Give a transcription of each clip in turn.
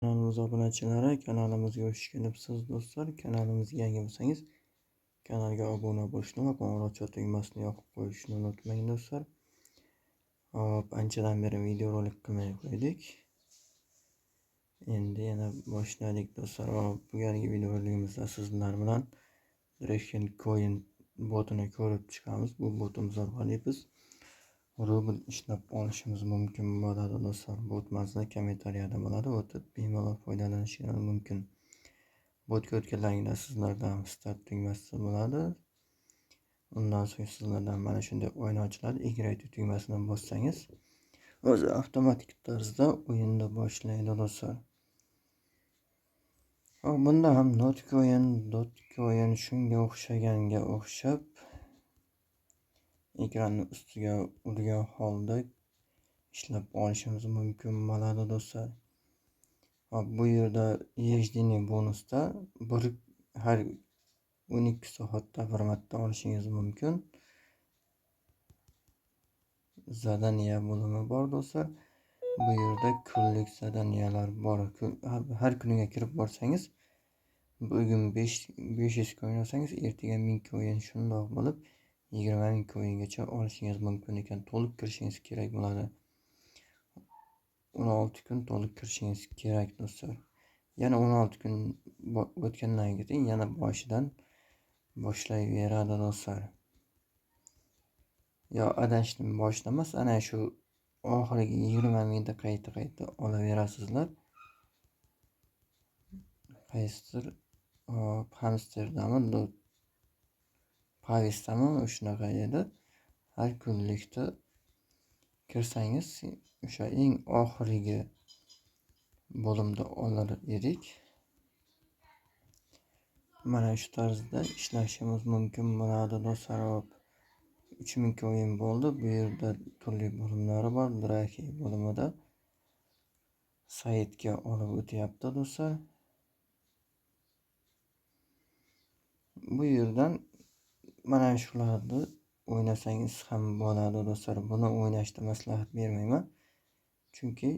Kanalimiz obunachilari, kanalimizga xush kelibsiz do'stlar. Kanalimizga yangi bo'lsangiz, kanalga obuna bo'lishni va qo'ng'iroqcha tugmasini yoqib qo'yishni unutmang do'stlar. Hop, anchadan beri videorolik qilmay qo'ydik. Endi yana boshladik do'stlar. Hop, bugungi videoroligimizda sizlar bilan Dragon Coin botini ko'rib chiqamiz. Bu botimiz orqali biz rubl ishlab olishimiz mumkin bo'ladi do'stlar. Bot mazda kommentariyada bo'ladi, o'tib bemalol foydalanishingiz mumkin. Botga o'tganlaringizda sizlardan start tugmasi bo'ladi. Undan so'ng sizlardan mana shunday o'yin ochiladi. Y tugmasini bossangiz o'zi avtomatik tarzda o'yinni boshlaydi do'stlar. Hop, bunda ham Notcoin, Dotcoin shunga o'xshaganga o'xshab ekranni ustiga urgan holda ishlab olishimiz mumkin bo'ladi do'stlar. Hop, bu yerda ежедневный bonusda bir har 12 soatda bir marta olishingiz mumkin. Zadaniya bo'limi bor do'stlar. Bu yerda kunlik zadaniyalar bor. Har kuniga kirib borsangiz, bugun 500 coin olsangiz, ertaga 1000 coin, shundoq bo'lib 20 000 coingacha olishingiz mumkin ekan. To'liq kirishingiz kerak bo'ladi. 16 kun to'liq kirishingiz kerak do'stlar. Yana 16 kun o'tgandan keyin yana boshidan boshlayveradi do'stlar. Yo adashdim, boshidan emas, ana shu oxirgi 20 mingda qayta-qayta olaverasizlar. Qaysidir hamsterdami, Pavisdami shunaqa edi. Har kunlikda kirsangiz o'sha eng oxirgi bo'limda olar edik. Mana shu tarzda ishlashimiz mumkin bo'ladi do'stlar. Hop, 3000 coin bo'ldi. Bu yerda turli bo'limlari bor. Draki bo'limida saytga olib o'tyapti do'stlar. Bu yerdan mana shularni o'ynasangiz ham bo'ladi do'stlar. Buni o'ynashni maslahat bermayman. Chunki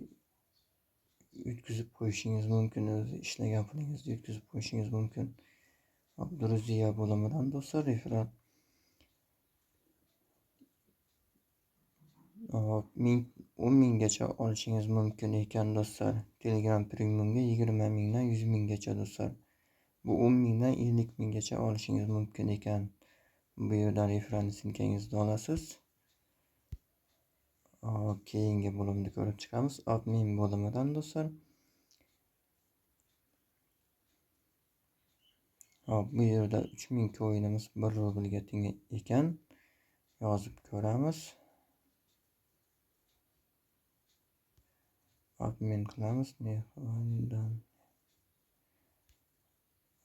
yutkazib qo'yishingiz mumkin, o'zi ishlagan pulingizni yutkazib qo'yishingiz mumkin. Abduruziya bo'limidan do'stlar referat. Hop, 10 minggacha olishingiz mumkin ekan do'stlar. Telegram Premiumga 20 mingdan 100 minggacha do'stlar. Bu 10 mingdan 50 minggacha olishingiz mumkin ekan. Bu yerdan referans sinkangizni olasiz. Hop, keyingi bo'limni ko'rib chiqamiz. Admin bo'limidan do'stlar. Hop, bu yerda 3000 coinimiz 1 rublga teng ekan. Yozib ko'ramiz. Admin qilamiz.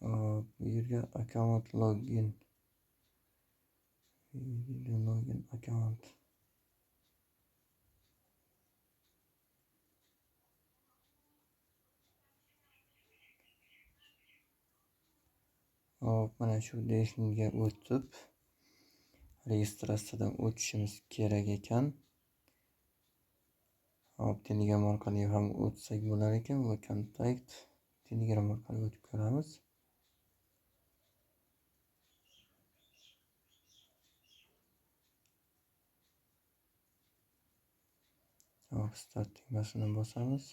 Hop, bu yerga account login. Login account. Hop, mana shu deshimga o'tib registratsiyadan o'tishimiz kerak ekan. Hop, Telegram orqali ham o'tsak bo'lar ekan va kontakt Telegram orqali o'tib ko'ramiz. Hop, start tugmasini bosamiz.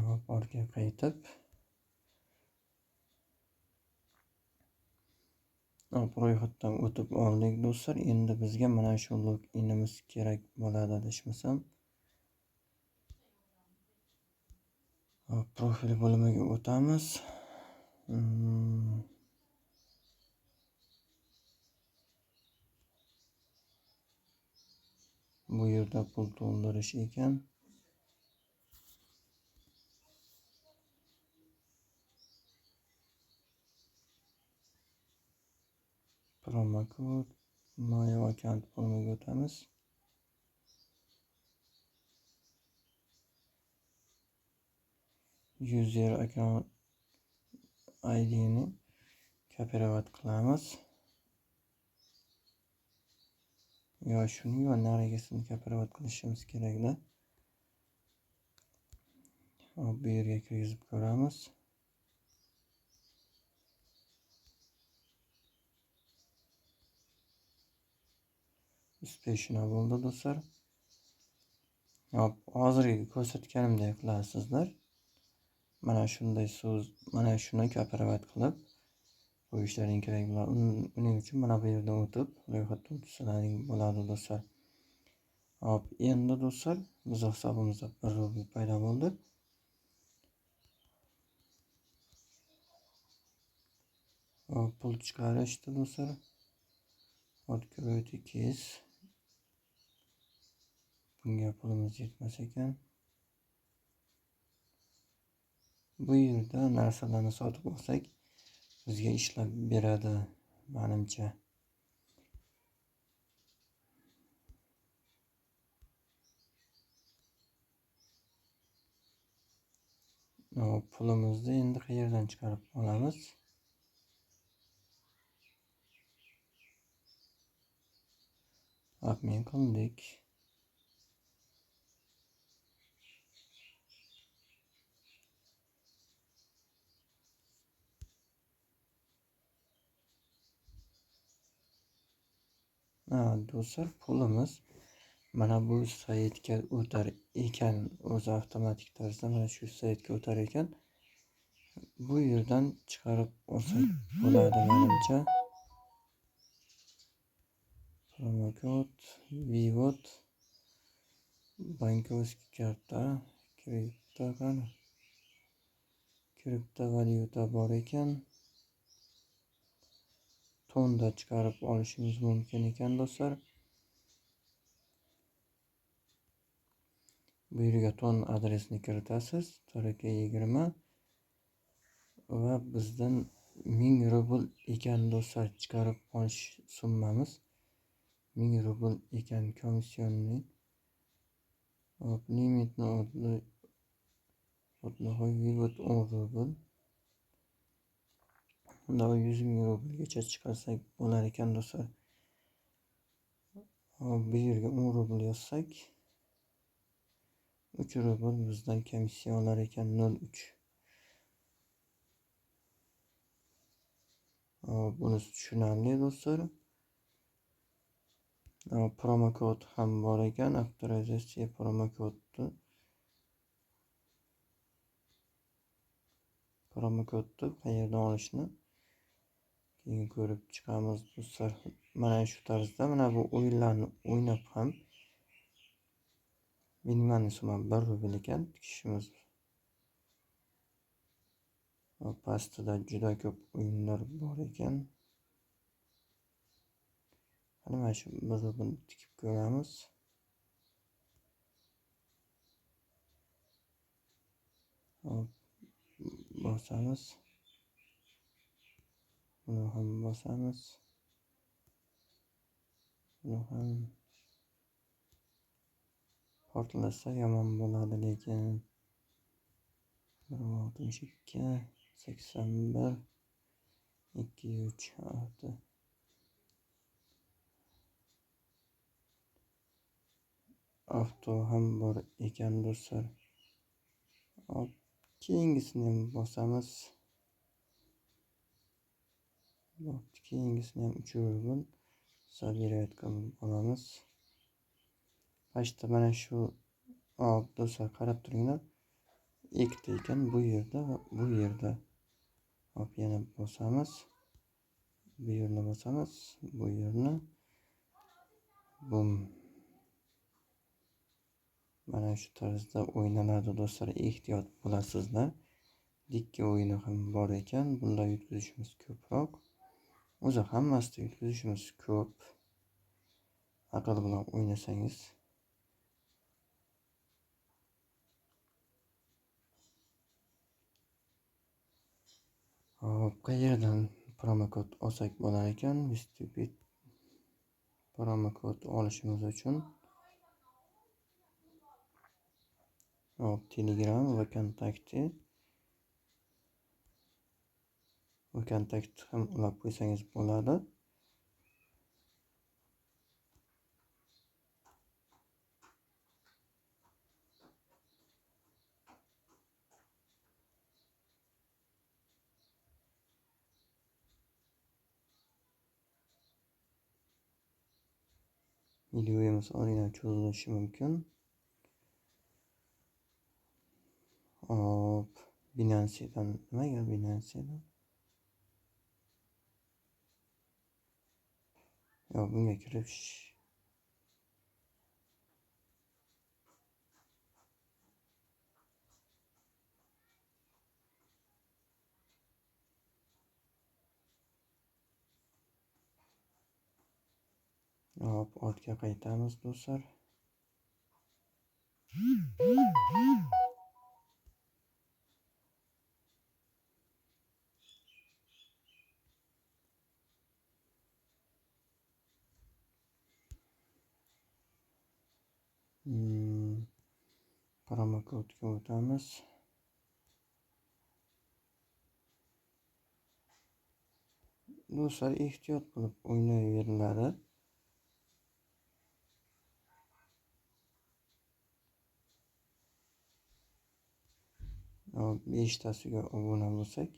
Hop, orqaga qaytib hop, ro'yxatdan o'tib oldik do'stlar. Endi bizga mana shu loginimiz kerak bo'ladi adashmasam. Hop, profil bo'limiga o'tamiz. Bu yerda pul to'ldirish ekan. Promokod My account bo'limiga o'tamiz. User account ID'ni kopirovat qilamiz. Yo shuni yo narigisini kopirovat qilishimiz kerakda. Hop, bu yerga kirgizib ko'ramiz. Uspeshno bo'ldi do'stlar. Hop, hozirgi ko'rsatganimdek qilasizlar. Mana shunday so'z, mana shuni kopirovat qilib qo'yishlaring kerak bo'ladi. Uning uchun mana bu yerdan o'tib, ro'yxatdan o'tsalaring bo'ladi do'stlar. Hop, endi do'stlar, biz hisobimizda 1 rubl paydo bo'ldi. Hop, pul chiqarishdi do'stlar. Откройте кейс. Bunga pulimiz yetmas ekan. Bu yerda narsalarni sotib olsak bizga ishlab beradi menimcha. Hop, pulimizni endi qayerdan chiqarib olamiz? Admin qildik. Do'stlar, pulimiz mana bu saytga o'tar ekan, o'zi avtomatik tarzda mana shu saytga o'tar ekan. Bu yerdan chiqarib olsak bo'ladi menimcha. Promokod, Vivot, bankovskiy karta, kripto qani? Kriptovalyuta bor ekan. Tonda chiqarib olishimiz mumkin ekan do'stlar. Bu yerga ton adresini kiritasiz, TRK20 va bizdan 1000 rubl ekan do'stlar chiqarib olish summamiz 1000 rubl ekan komissionni. Hop, limitni odnoy vivot 10 rubl. Unda 100 ming rublgacha chiqarsak bo'lar ekan do'stlar. Hop, bu yerga 10 rubl yozsak 3 rubl bizdan komissiya olar ekan, 0.3. Hop, bunisi tushunarli do'stlar. Promokod ham bor ekan, avtorizatsiya promokodni. Promokodni qayerdan olishni keyin ko'rib chiqamiz do'stlar. Mana shu tarzda mana bu o'yinlarni o'ynab ham minimal summa 1 rubl ekan tikishimiz. Pastida juda ko'p o'yinlar bor ekan. Mana shu 1 rubl tikib ko'ramiz. Hop, bosamiz. Buni ham bosamiz. Buni ham portlasa yomon bo'ladi lekin. 62 81 2 3 6. Avto ham bor ekan do'stlar. Hop, keyingisini ham bosamiz. Hop, keyingisini ham 3 rubl zabirayat qilib olamiz. Pastda mana shu, hop do'stlar, qarab turinglar. Ikkita ekan bu yerda va bu yerda. Hop, yana bosamiz. Bu yerni bosamiz, bu yerni. Bum. Mana shu tarzda o'ynaladi do'stlar, ehtiyot bo'lasizlar. Dikki o'yini ham bor ekan, bunda yutqizishimiz ko'proq. O'zi hammasida yutqizishimiz ko'p. Aql bilan o'ynasangiz. Hop, qayerdan promokod olsak bo'lar ekan? Vstupit promokod olishimiz uchun hop, Telegram va Kontakte VKontakte ham ulab qo'ysangiz bo'ladi. Videomiz ozgina cho'zilishi mumkin. Hop, Binance'dan nimaga Binance'dan? Yo'q, bunga kirib hop, ortga qaytamiz do'stlar. Promokodga o'tamiz. Do'stlar, ehtiyot bo'lib o'ynayveriladi. Hop, 5 tasiga obuna bo'lsak.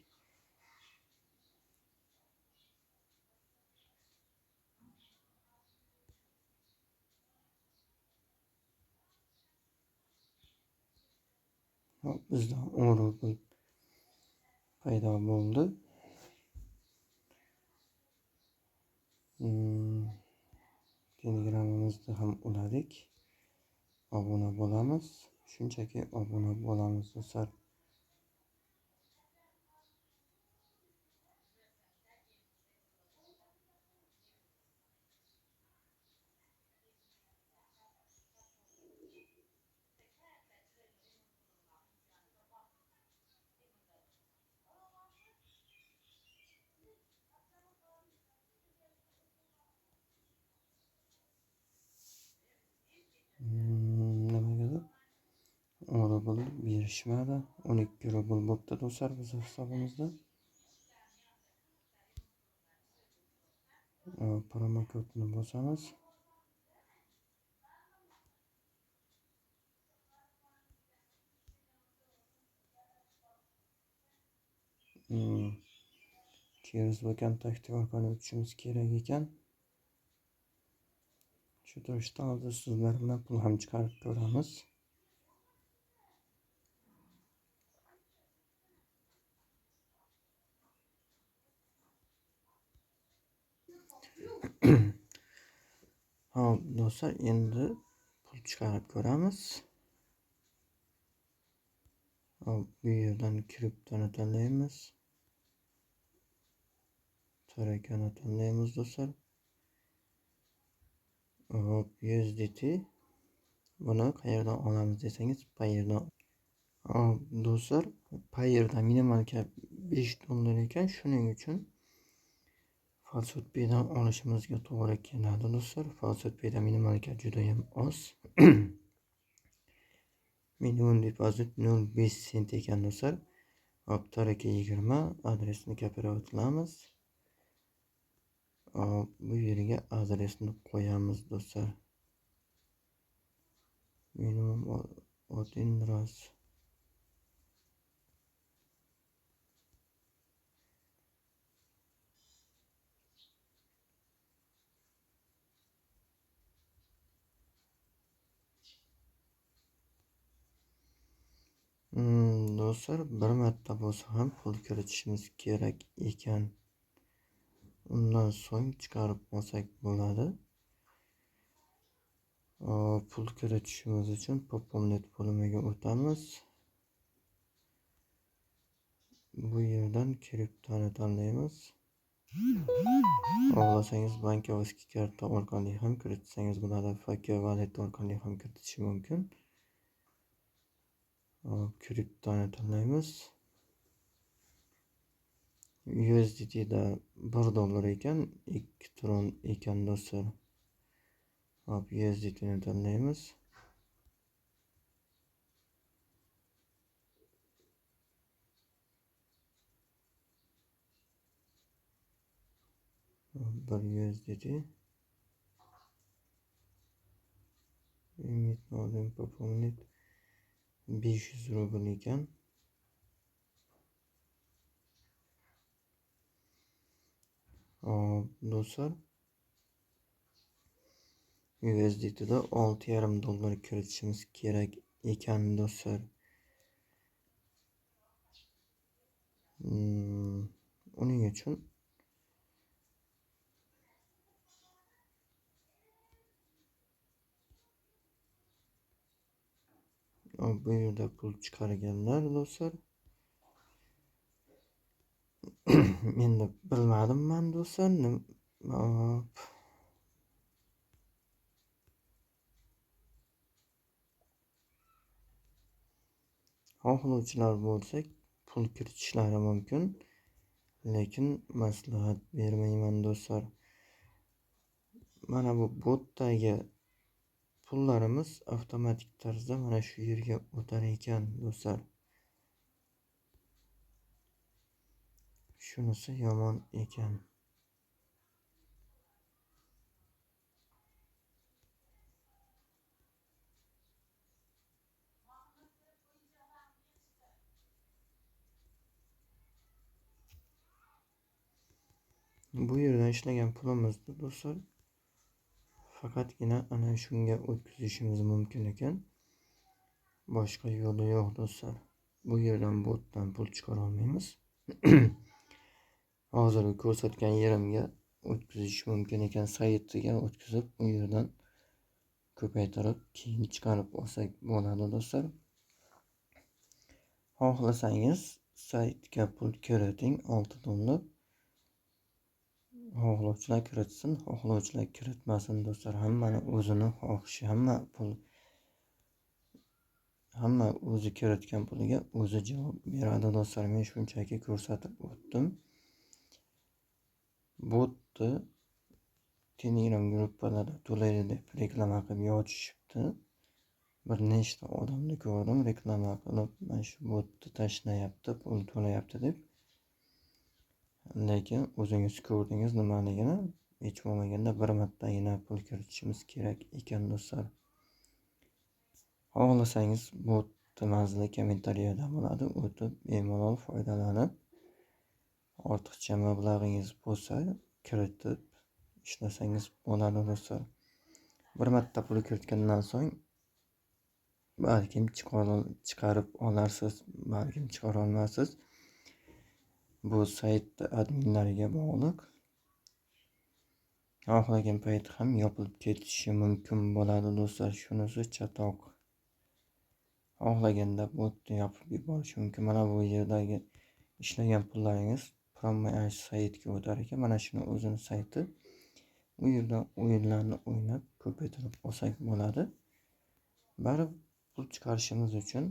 Hop, bizda 10 rubl paydo bo'ldi. Telegramimizni ham uladik. Obuna bo'lamiz. Shunchaki obuna bo'lamiz do'stlar. Nimagadir 10 rubl berishmadi. 12 rubl bo'pti do'stlar biz hisobimizda. Promokodni bosamiz. Через VKontakte orqali o'tishimiz kerak ekan. Shu turishda hozir sizlar bilan pul ham chiqarib ko'ramiz. Hop do'stlar, endi pul chiqarib ko'ramiz. Hop, bu yerdan kriptoni tanlaymiz. Tarakani tanlaymiz do'stlar. Hop, USDT. Buni qayerdan olamiz desangiz, Payeerdan. Hop do'stlar, Payeerda minimal cap $5 ekan, shuning uchun FaucetPaydan olishimizga to'g'ri keladi do'stlar. FaucetPayda minimal cap juda ham oz. Minimum depozit 0.5 sent ekan do'stlar. Hop, Taraka 20 adresini kopirovat qilamiz. Hop, bu yerga adresini qo'yamiz do'stlar. Minimum 1 раз. Do'stlar, bir marta bo'lsa ham pul kiritishimiz kerak ekan. Undan so'ng chiqarib olsak bo'ladi. Pul kiritishimiz uchun Popomnet bo'limiga o'tamiz. Bu yerdan kriptoni tanlaymiz. Xohlasangiz bankovskiy karta orqali ham kiritsangiz bo'ladi, FK Wallet orqali ham kiritish mumkin. Kriptoni tanlaymiz. USDT'da $1 ekan, 2 tron ekan do'stlar. Hop, USDT'ni tanlaymiz. Bir USDT limit надо пополнить 500 rubl ekan. Do'stlar, USDT'da 6,5 dollar kiritishimiz kerak ekan do'stlar. Uning uchun bu yerda pul chiqarganlar do'stlar. Endi bilmadim man do'stlar. Xohlovchilar bo'lsa pul kiritishlari mumkin, lekin maslahat bermayman do'stlar. Mana bu botdagi pullarimiz avtomatik tarzda mana shu yerga o'tar ekan do'stlar. Shunisi yomon ekan. Bu yerdan ishlagan pulimizni do'stlar faqatgina ana shunga o'tkazishimiz mumkin ekan. Boshqa yo'li yo'q do'stlar. Bu yerdan botdan pul chiqara olmaymiz. Hozir ko'rsatgan yerimga o'tkazish mumkin ekan, saytiga o'tkazib, u yerdan ko'paytirib keyin chiqarib olsak bo'ladi do'stlar. Xohlasangiz saytga pul kiriting 6 dollar. Xohlovchilar kiritsin, xohlovchilar kiritmasin do'stlar. Hammani o'zini xohishi, hamma o'zi kiritgan puliga o'zi javob beradi do'stlar. Men shunchaki ko'rsatib o'tdim. Botni Telegram gruppalarda to'laydi deb reklama qilib yozishibdi. Bir nechta odamni ko'rdim reklama qilib, mana shu botni tashlayapti, pul to'layapti deb. Lekin o'zingiz ko'rdingiz nimaligini. Hech bo'lmaganda bir martagina pul kiritishimiz kerak ekan do'stlar. Xohlasangiz botni manzili kommentariyada bo'ladi, o'tib bemalol foydalanib, ortiqcha mablag'ingiz bo'lsa kiritib ishlasangiz bo'ladi do'stlar. Bir marta pul kiritgandan so'ng balkim chiqarib olarsiz, balkim chiqara olmaysiz. Bu sayt adminlariga bog'liq. Xohlagan payt ham yopilib ketishi mumkin bo'ladi do'stlar. Shunisi chatoq. Xohlaganda botni yopib yuborishi mumkin. Mana bu yerdagi ishlagan pullaringiz Promay saytga o'tar ekan. Mana shuni o'zini sayti. U yerdan o'yinlarni o'ynab ko'paytirib olsak bo'ladi. Baribir pul chiqarishimiz uchun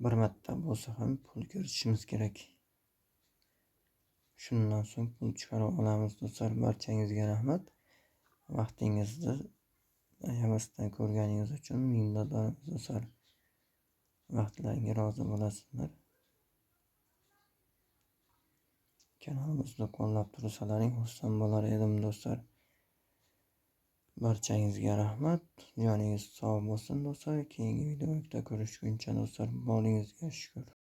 bir marta bo'lsa ham pul kiritishimiz kerak. Shundan so'ng pul chiqarib olamiz do'stlar. Barchangizga rahmat. Vaqtingizni ayamasdan ko'rganingiz uchun minnatdormiz do'stlar. Vaqtlaringizga rozi bo'lasizlar. Kanalimizni qo'llab tursalaring xursand bo'lar edim do'stlar. Barchangizga rahmat. Joningiz sog' bo'lsin do'stlar. Keyingi videoda ko'rishguncha do'stlar, boringizga shukr.